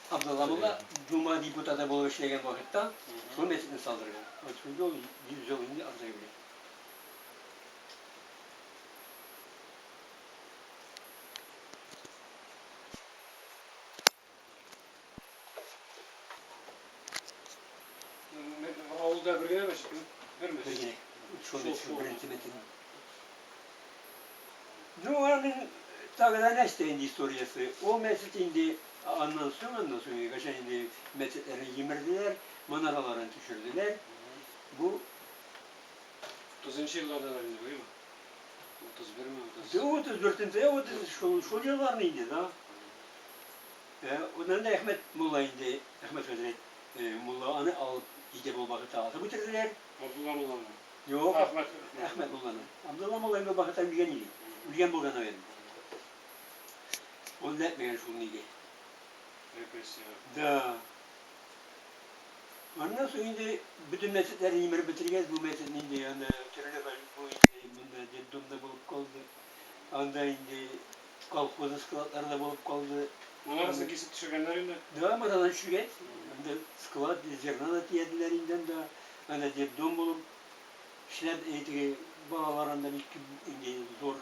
Абдулла мулла Дума депутаты булып эшләгән вакытта шул мәчетне салдырган. Вот шул ел 100 ел инде артыгы белән. Авылда бер генә мәчетме? Бер мәчет. Бер генә. Шундый шул беренче мәчет. Ну, аның тагы да нәрсә инде историясе. Ул мәчет инде аннан соң, аннан соң кайчан инде мәчетләрне җимерделәр, манараларын төшерделәр. Бу 30 елларда да инде, буймы? 31 ме, 30. Да, 34 нче, 30 шул, шул елларны инде, да. Аннан да Әхмәт мулла инде, Әхмәт хәзрәт мулла аны алып китеп ул вакытта атып үтерделәр. Абдулла мулланы. Юк, Әхмәт. Әхмәт мулланы. Абдулла мулла инде ул вакытта үлгән иде. Үлгән булган, наверное. Ул эләкмәгән шул нигә. Репрессия. Да. Аннан соң инде бөтен мәчетләрне имереп бетергәч, бу мәчет инде анда төрле хәл, бу инде монда детдомда булып калды. Анда инде колхоз складлары да булып калды. Манарасын кисеп төшергәннәр инде. Да, манараны төшергәч, анда склад, зерна да төяделәр инде анда. Анда детдом булып эшләп, теге балалар анда бик күп инде зур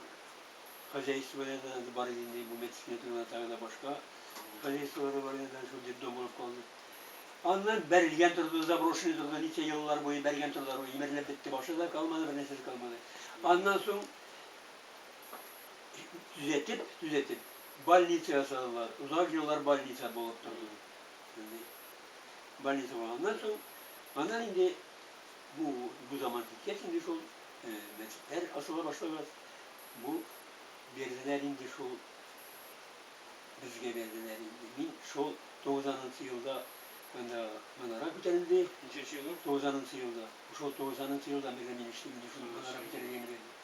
хозяйство да бар иде инде, бу мәчет кенә түгел, тагы да башка хозяйстволар да бар иде, анда шул детдом булып калды. Аннан бәрелгән торды, заброшенный торды, ничә еллар буе бәргән тордылар, ул имерелеп бетте, башы да калмады, бер нәрсәсе калмады. Аннан соң төзәтеп, төзәтеп, больница ясадылар. Озак еллар больница булып торды. Больница булганнан соң, аннан инде бу, бу заман киткәч инде шул мәчетләр ачыла башлагач, бу бирделәр инде шул безгә бирделәр инде. Мин шул туксанынчы елда анда манара күтәрелде. Ничәнче елда? Туксанынчы елда. Шул туксанынчы елдан бирле мин эшлим инде шул манара күтәрелгән бирле.